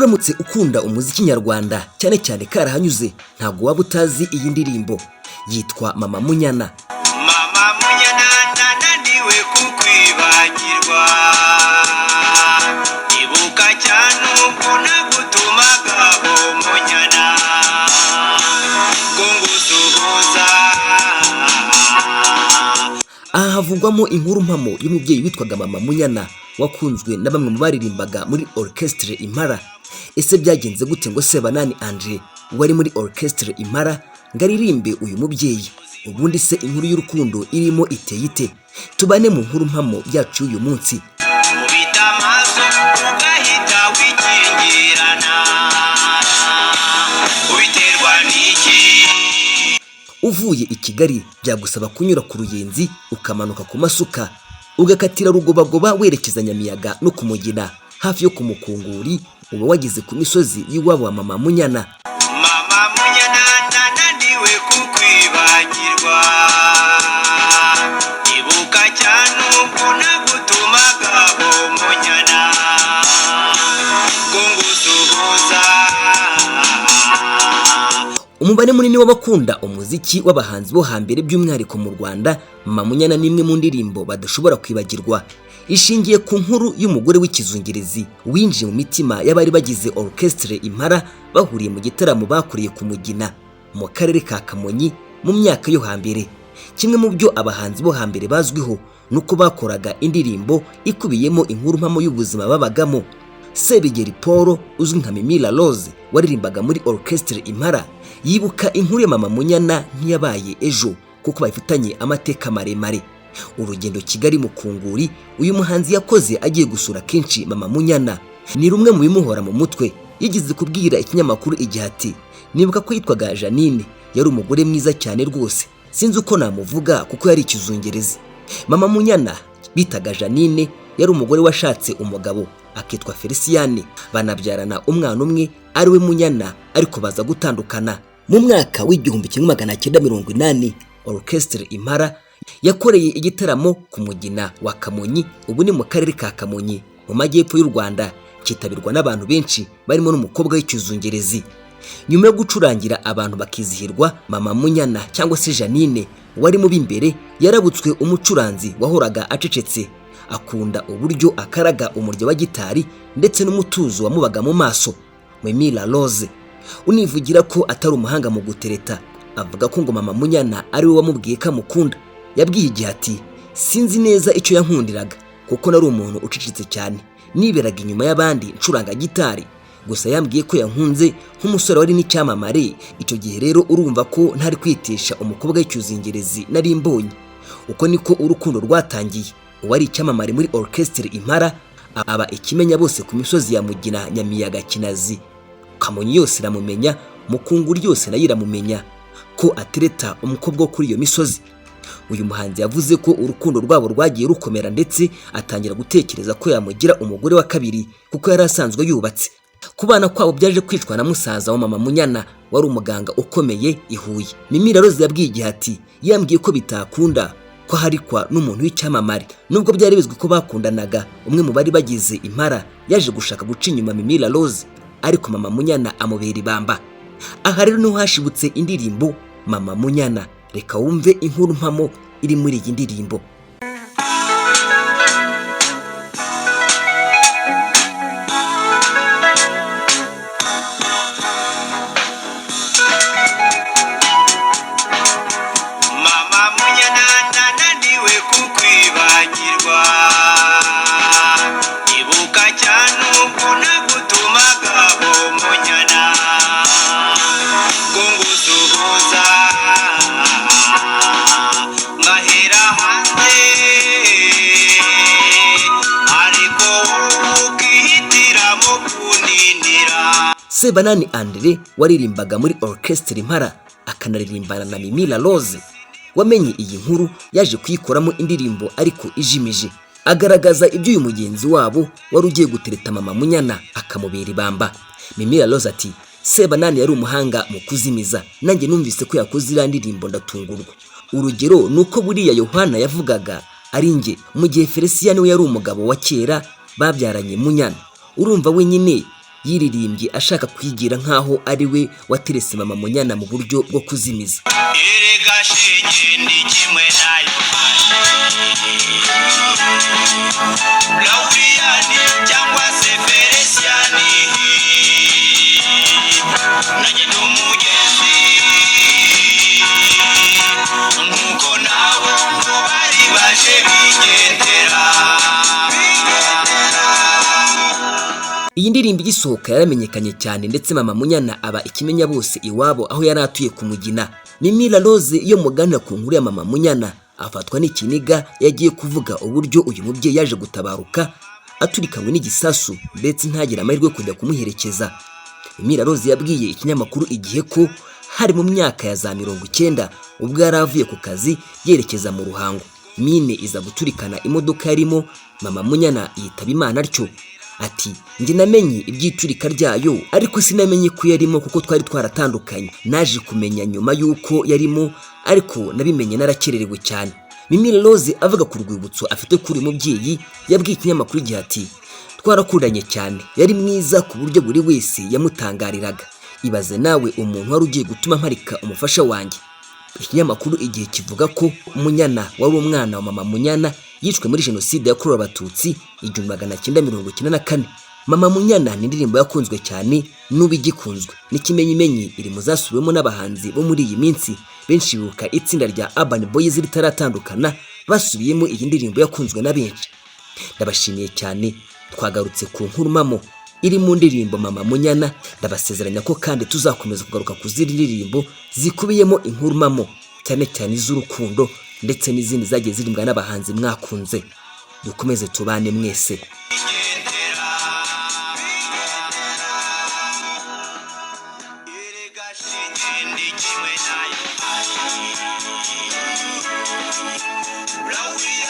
Uramutse ukunda umuziki nyarwanda, cyane cyane karahanyuze, ntabwo waba utazi iyi ndirimbo yitwa Mama Munyana. Mama Munyana, nananiwe kukwibagirwa. Ibuka cyane ubwo nagutumagaho, Munyana, ngo ngusuhuza. Aha havugwamo inkuru mpamo y'umubyeyi witwaga Mama Munyana, wakunzwe na bamwe mu baririmbaga muri Orchestre Impala. Ese byagenze gute ngo Sebanani Andre wari muri Orchestre Impala ngo aririmbe uyu mubyeyi? Ubundi se inkuru y'urukundo irimo iteye ite? Tubane mu nkuru mpamo yacu y'uyu munsi. Ubita amaso ugahita wikingirana, ubiterwa n'iki? Uvuye i Kigali byagusaba kunyura ku Ruyenzi, ukamanuka ku Masuka, ugakatira Rugobagoba werekeza Nyamiyaga no ku Mugina, hafi yo ku Mukunguri, uba wageze ku misozi y'iwabo wa Mama Munyana. Mama Munyana, nananiwe kukwibagirwa. Ibuka cyane ubwo nagutumagaho, Munyana, ngo ngusuhuza. Umubare munini w'abakunda umuziki w'abahanzi bo hambere, by'umwihariko mu Rwanda, Mama Munyana ni imwe mu ndirimbo badashobora kwibagirwa. Ishingiye ku nkuru y'umugore w'ikizungerezi winjiye mu mitima y'abari bagize Orchestre Impala, bahuriye mu gitaramo bakoreye ku Mugina mu karere ka Kamonyi mu myaka yo hambere. Kimwe mu byo abahanzi bo hambere bazwiho ni uko bakoraga indirimbo ikubiyemo inkuru mpamo y'ubuzima babagamo. Sebigeri Paul uzwi nka Mimi La Rose waririmbaga muri Orchestre Impala yibuka inkuru ya Mama Munyana ntiyabaye ejo, kuko bafitanye amateka maremare. Urugendo Kigali Mukunguri uyu muhanzi yakoze agiye gusura kenshi Mama Munyana ni rumwe mu bimuhora mu mutwe. Yigeze kubwira ikinyamakuru Igihe ati: "Nibuka ko yitwaga Janine, yari umugore mwiza cyane rwose, sinzi uko namuvuga kuko yari ikizungerezi." Mama Munyana bitaga Janine yari umugore washatse umugabo akitwa Feliciyane, banabyarana umwana umwe ari we Munyana, ariko baza gutandukana. Mu mwaka w'1980 Orchestre Impala yakoreye igitaramo ku Mugina wa Kamonyi, ubu ni mu karere ka Kamonyi mu majyepfo y'u Rwanda, cyitabirwa n'abantu benshi barimo n'umukobwa w'ikizungerezi. Nyuma yo gucurangira abantu bakizihirwa, Mama Munyana cyangwa se Janine wari mu b'imbere yarabutswe umucuranzi wahoraga acecetse, akunda uburyo akaraga umurya wa gitari ndetse n'umutuzo wamubaga mu maso. Mimi La Rose univugira ko atari umuhanga mu gutereta, avuga ko ngo Mama Munyana ari we wamubwiye ko amukunda. Yabwiye Igihe ati: "Sinzi neza icyo yankundiraga kuko nari umuntu ucecetse cyane, niberaga inyuma y'abandi ncuranga gitari. Gusa yambwiye ko yankunze nk'umusore wari n'icyamamare icyo gihe. Rero urumva ko ntari kwitisha umukobwa w'icyuzingerezi nari mbonye." Uko niko urukundo rwatangiye. Uwari icyamamare muri Orchestre Impala aba ikimenya bose ku misozi ya Mugina, Nyamiyaga, Kinazi, Kamonyi yose iramumenya, Mukunguri yose nayo iramumenya ko atereta umukobwa wo kuri iyo misozi. Uyu muhanzi yavuze ko urukundo rwabo rwagiye rukomera, ndetse atangira gutekereza ko yamugira umugore wa kabiri kuko yari asanzwe yubatse. Kubana kwabo byaje kwicwa na musaza wa Mama Munyana wari umuganga ukomeye i Huye. Mimi Rose yabwiye Igihe ati: "Yambwiye ko bitakunda ko harikwa n'umuntu w'icyamamare." Nubwo byari bizwi ko bakundanaga, umwe mu bari bagize Impala yaje gushaka guca inyuma Mimi Rose, ariko Mama Munyana amubera ibamba. Aha rero niho hashibutse indirimbo Mama Munyana. Reka wumve inkuru mpamo iri muri iyi ndirimbo. Mama Munyana, nananiwe kukwibagirwa. Ibuka cyane ubwo nagutumagaho, Munyana, ngo ngusuhuza, ngahera hanze, ariko wowe ukihitiramo kuninira. Sebanani Andre waririmbaga muri Orchestre Impala akanaririmbana na Mimi La Rose wamenye iyi nkuru, yaje kuyikoramo indirimbo ariko ijimije, agaragaza ibyo uyu mugenzi wabo wari ugiye gutereta Mama Munyana akamubera ibamba. Mimi La Rose ati: "Sebanani yari umuhanga mu kuzimiza, nanjye numvise ko yakoze iriya ndirimbo ndatungurwa. Urugero ni uko buriya Yohana yavugaga ari njye, mu gihe Felicien we yari umugabo wa kera babyaranye Munyana. Urumva wenyine Yiririmbye ashaka kwigira nk'aho ari we waterese Mama Munyana mu buryo bwo kuzimiza. Erega shenge ndi kimwe nayo, Lawuriyani cyangwa se Feresiyani, nanjye ndi umugenzi nk'uko nabo ngo bari baje bigendera. Iyi ndirimbo igisohoka yaramenyekanye cyane, ndetse Mama Munyana aba ikimenya bose iwabo aho yari atuye ku Mugina. Mimi La Rose iyo muganira ku nkuru ya Mama Munyana afatwa n'ikiniga, yagiye kuvuga uburyo uyu mubyeyi yaje gutabaruka aturikanywe n'igisasu, ndetse ntagire amahirwe yo kujya kumuherekeza. Mimi La Rose yabwiye ikinyamakuru Igihe ko hari mu myaka ya za 90, ubwo yari avuye ku kazi yerekeza mu Ruhango, mine iza guturikana imodoka yarimo Mama Munyana, yitaba Imana atyo. Ati: "Njye namenye iby'iturika ryayo, ariko sinamenye ko yarimo kuko twari twaratandukanye. Naje kumenya nyuma y'uko yarimo, ariko nabimenye narakererewe cyane." Mimi Rose avuga ku rwibutso afite kuri uyu mubyeyi, yabwiye ikinyamakuru Igihe ati: "Twarakundanye cyane, yari mwiza ku buryo buri wese yamutangariraga. Ibaze nawe umuntu wari ugiye gutuma mparika umufasha wanjye." Ikinyamakuru Igihe kivuga ko Munyana wari umwana wa Mama Munyana yishwe muri Jenoside yakorewe Abatutsi 1994. Mama Munyana ni indirimbo yakunzwe cyane n'ubu igikunzwe, n'ikimenyimenyi iri mu zasubiwemo n'abahanzi bo muri iyi minsi. Benshi bibuka itsinda rya Urban Boys ritaratandukana basubiyemo iyi ndirimbo yakunzwe na benshi. Ndabashimiye cyane, twagarutse ku nkuru mamo iri mu ndirimbo Mama Munyana. Ndabasezeranya ko kandi tuzakomeza kugaruka ku zindi ndirimbo zikubiyemo inkuru mamo, cyane cyane iz'urukundo ndetse n'izindi zagiye zirimbwa n'abahanzi mwakunze. Dukomeze tubane mwese. Bigendera. Erega shenge ndi kimwe nayo, Lawuriyani.